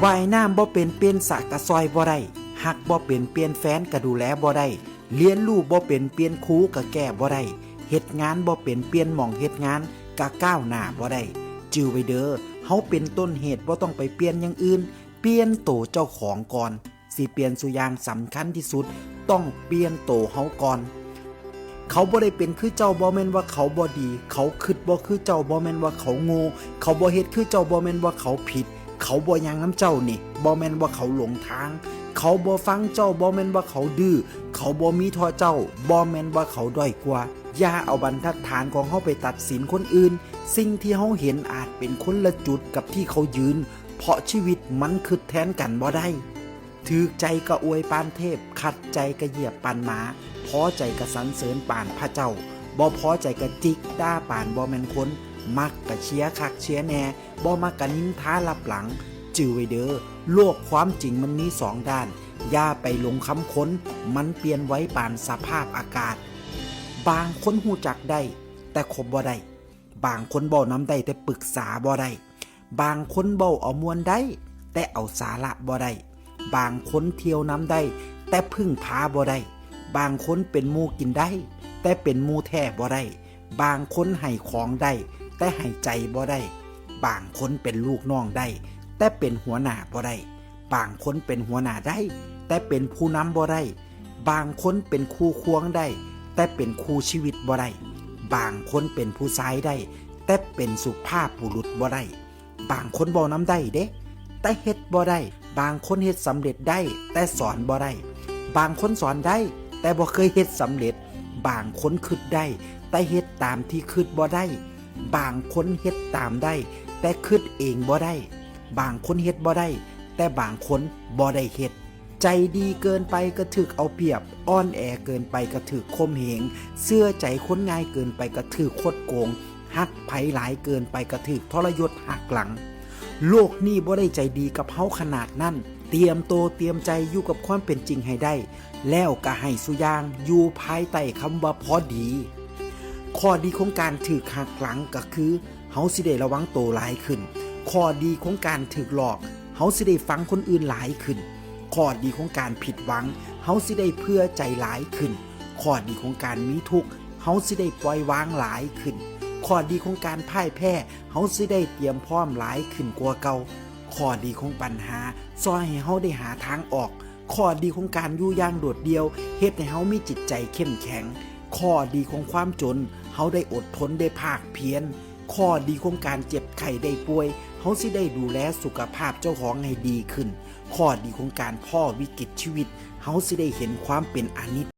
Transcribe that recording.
ວ່າຍນ້ຳບໍ່ເປັນປ່ຽນສະກະຊ່ອຍບໍ່ໄດ້, ຮັກບໍ່ເປັນປ່ຽນແຟນກະດູແລບໍ່ໄດ້, ຮຽນຮູ້ບໍ່ເປັນປ່ຽນຄູກະແກ້ບໍ່ໄດ້, ເຮັດງານບໍ່ເປັນປ່ຽນໝ່ອງເຮັດງານກະກ້າວໜ້າບໍ່ໄດ້. ຈື່ໄວ້ເດີ, ເຮົາເປັນຕົ້ນເຫດ, ບໍ່ຕ້ອງໄປປ່ຽນຢ່າງອື່ນ, ປ່ຽນໂຕເຈົ້າຂອງກ່ອນ. ຊິປ່ຽນສູ່ຢ່າງສຳຄັນທີ່ສຸດ, ຕ້ອງປ່ຽນໂຕເຮົາກ່ອນ. ເຂົາບໍ່ໄດ້ເປັນຄືເຈົ້າ ບໍ່ແມ່ນວ່າເຂົາບໍ່ດີ, ເຂົາຄິດບໍ່ຄືເຈົ້າ ບໍ່ແມ່ນວ່າເຂົາໂງ່, ເຂົາບໍ່ເຮັດຄືເຈົ້າ ບໍ່ແມ່ນວ່າເຂົາຜິດ, ເຂົາບໍ່ຍ່າງນຳເຈົ້ານີ້ ບໍ່ແມ່ນວ່າເຂົາຫຼົງທາງ, ເຂົາບໍ່ຟັງເຈົ້າ ບໍ່ແມ່ນວ່າເຂົາດື້, ເຂົາບໍ່ມີທໍ່ເຈົ້າ ບໍ່ແມ່ນວ່າເຂົາດ້ອຍກວ່າ. ຢ່າເອົາບັນທັດຖານຂອງເຮົາໄປຕັດສິນຄົນອື່ນ. ສິ່ງທີ່ເຮົາເຫັນອາດເປັນຄົນລະຈຸດກັບທີ່ເຂົາຢືນ, ເພາະຊີວິດມັນຄິດແທນກັນບໍ່ໄດ້. ຖືກໃຈກະອວຍປານເທບ, ຂັດໃຈກະຢຽບປານໝາ, ພໍໃຈກະສັນເສີນປານພະເຈົ້າ, ບໍ່ພໍໃຈກະຈິກດ່າປານບໍ່ແມ່ນຄົນ, ມັກກະເຊຍຄັກເຊຍແນ່, ບໍ່ມັກກະນິນທາລັບຫຼັງ. ຈື່ໄວ້ເດີ, ໂລກຄວາມຈິງມັນມີສອງດ້ານ, ຢ່າໄປຫຼົງຄຳຄົນ, ມັນປ່ຽນໄວປານສະພາບອາກາດ. ບາງຄົນຮູ້ຈັກໄດ້ ແຕ່ຄົບບໍ່ໄດ້, ບາງຄົນເວົ້ານຳໄດ້ ແຕ່ປຶກສາບໍ່ໄດ້. ບາງຄົນເວົ້າເອົາມ່ວນໄດ້ ແຕ່ເອົາສາລະບໍ່ໄດ້. ບາງຄົນທ່ຽວນຳໄດ້ ແຕ່ເພິ່ງພາບໍ່ໄດ້. ບາງຄົນເປັນໝູ່ກິນໄດ້ ແຕ່ເປັນໝູ່ແທ້ບໍ່ໄດ້. ບາງຄົນໃຫ້ຂອງໄດ້ ແຕ່ໃຫ້ໃຈບໍ່ໄດ້. ບາງຄົນເປັນລູກນ້ອງໄດ້ ແຕ່ເປັນຫົວໜ້າບໍ່ໄດ້. ບາງຄົນເປັນຫົວໜ້າໄດ້ ແຕ່ເປັນຜູ້ນຳບໍ່ໄດ້. ບາງຄົນເປັນຄູ່ຄວງໄດ້ ແຕ່ເປັນຄູ່ຊີວິດບໍ່ໄດ້. ບາງຄົນເປັນຜູ້ຊາຍໄດ້ ແຕ່ເປັນສຸພາບບຸລຸດບໍ່ໄດ້. ບາງຄົນເວົ້ານຳໄດ້ເດ້ ແຕ່ເຮັດບໍ່ໄດ້. ບາງຄົນເຮັດສຳເລັດໄດ້ ແຕ່ສອນບໍ່ໄດ້. ບາງຄົນສອນໄດ້ ແຕ່ບໍ່ເຄີຍເຮັດສຳເລັດ. ບາງຄົນຄິດໄດ້ ແຕ່ເຮັດຕາມທີ່ຄິດບໍ່ໄດ້. ບາງຄົນເຮັດຕາມໄດ້ ແຕ່ຄິດເອງບໍ່ໄດ້. ບາງຄົນເຮັດບໍ່ໄດ້ ແຕ່ບາງຄົນບໍ່ໄດ້ເຮັດ. ໃຈດີເກີນໄປກໍຖືກເອົາປຽບ, ອ່ອນແອເກີນໄປກໍຖືກຂົ່ມເຫງ, ເຊື່ອໃຈຄົນງ່າຍເກີນໄປກໍຖືກຄົດໂກງ, ຮັກໃຜຫຼາຍເກີນໄປກໍຖືກທໍລະຍົດຫັກຫຼັງ. ໂລກນີ້ບໍ່ໄດ້ໃຈດີກັບເຮົາຂະໜາດນັ້ນ. ຕຽມໂຕຕຽມໃຈຢູ່ກັບຄວາມເປັນຈິງໃຫ້ໄດ້, ແລ້ວກໍໃຫ້ສູ່ຢ່າງຢູ່ພາຍໃຕ້ຄຳວ່າພໍດີ. ຂໍ້ດີຂອງການຖືກຫັກຫຼັງກໍຄື ເຮົາຊິໄດ້ລະວັງໂຕຫຼາຍຂຶ້ນ. ຂໍ້ດີຂອງການຖືກຫຼອກ, ເຮົາຊິໄດ້ຟັງຄົນອື່ນຫຼາຍຂຶ້ນ. ຂໍ້ດີຂອງການຜິດຫວັງ, ເຮົາຊິໄດ້ເຜື່ອໃຈຫຼາຍຂຶ້ນ. ຂໍ້ດີຂອງການມີທຸກ, ເຮົາຊິໄດ້ປ່ອຍວາງຫຼາຍຂຶ້ນ. ຂໍ້ດີຂອງການພ່າຍແພ້, ເຮົາຊິໄດ້ຕຽມພ້ອມຫຼາຍຂຶ້ນກວ່າເກົ່າ. ຂໍ້ດີຂອງບັນຫາ, ຊ່ອຍໃຫ້ເຮົາໄດ້ຫາທາງອອກ. ຂໍ້ດີຂອງການຢູ່ຢ່າງໂດດດ່ຽວ ເຮັດໃຫ້ເຮົາມີຈິດໃຈເຂັ້ມແຂງ. ຂໍ້ດີຂອງຄວາມຈົນ ເຮົາໄດ້ອົດທົນໄດ້ພາກພຽນ. ຂໍ້ດີຂອງການເຈັບໄຂ້ໄດ້ປ່ວຍ ເຮົາຊິໄດ້ດູແລສຸຂະພາບເຈົ້າຂອງໃຫ້ດີຂຶ້ນ. ຂໍ້ດີຂອງການພໍ້ວິກິດຊີວິດ ເຮົາຊິໄດ້ເຫັນຄວາມເປັນອະນິດ